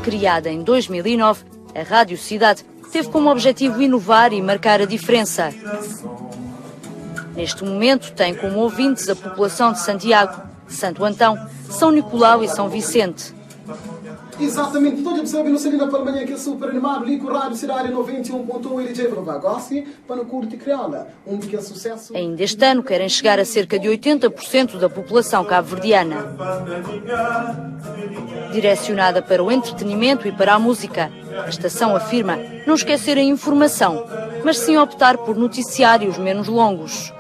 Criada em 2009, a Rádio Cidade teve como objetivo inovar e marcar a diferença. Neste momento, tem como ouvintes a população de Santiago, Santo Antão, São Nicolau e São Vicente. Exatamente, tudu sabe nu sta li na palmanhã ki é super animadu li ku Rádio Cidade 91.1 e DJ Vavá Gossi pa nu curti Crioula, um pequeno sucesso. Ainda este ano querem chegar a cerca de 80% da população cabo-verdiana. Direcionada para o entretenimento e para a música, a estação afirma não esquecer a informação, mas sim optar por noticiários menos longos.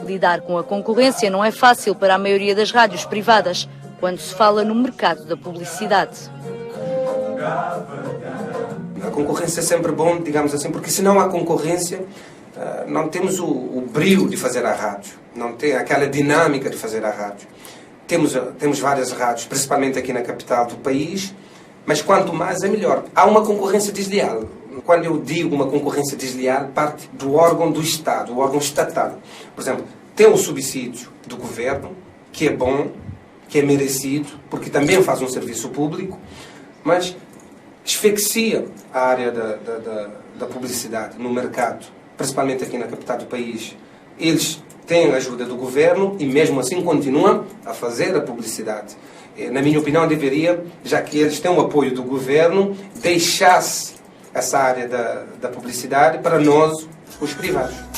Lidar com a concorrência não é fácil para a maioria das rádios privadas quando se fala no mercado da publicidade. A concorrência é sempre bom, digamos assim, porque se não há concorrência, ah, não temos o, o brilho de fazer a rádio, não tem aquela dinâmica de fazer a rádio. Temos, temos várias rádios, principalmente aqui na capital do país, mas quanto mais é melhor. Há uma concorrência desleal. Quando eu digo uma concorrência desleal, parte do órgão do Estado, o órgão estatal. Por exemplo, tem o subsídio do governo, que é bom, que é merecido, porque também faz um serviço público, mas asfixia a área da, da, da, da publicidade no mercado, principalmente aqui na capital do país. Eles têm a ajuda do governo e mesmo assim continuam a fazer a publicidade. Eh, na minha opinião, deveria, já que eles têm o apoio do governo, deixasse essa área da, da publicidade para nós, os privados.